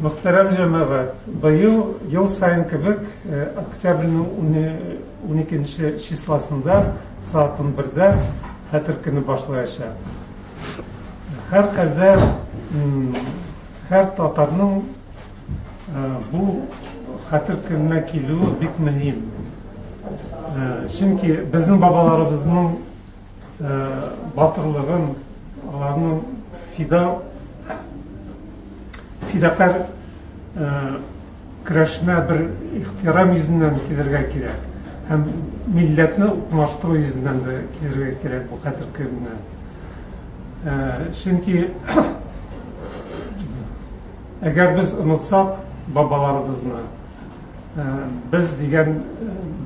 Мөхтәрәм җәмәгать, быел ел саен кебек октябрьнең 12 числосында сәгать 11-дә Хәтер көне башлаячак. Һәрхәлдә һәр татарның бу Хәтер көненә килүе бик мөһим. Чөнки безнең бабаларыбызның батырлыгын, аларның фида фидакарь көрәшенә бер ихтирам йөзеннән килергә кирәк. Һәм милләтне укмаштыру йөзеннән дә килергә кирәк бу хәтер көненә. Чөнки әгәр без онытсак бабаларыбызны, без дигән,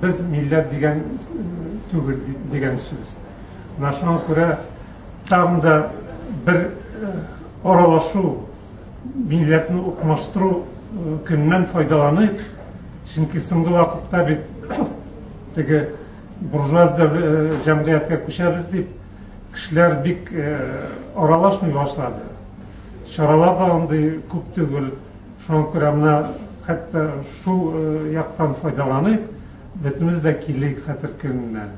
без милләт дигән түгел дигән сүз. Менә шуңа күрә тагын да бер аралашу, милләтне укмаштыру көненнән файдаланыйк. Чөнки соңгы вакытта бит теге буржуаз җәмгыятькә күчәбез дип кешеләр бик аралашмый башлады. Чаралар да андый күп түгел. Шуңа күрә менә хәтта шул яктан файдаланыйк, бөтенебез дә килик Хәтер көненә.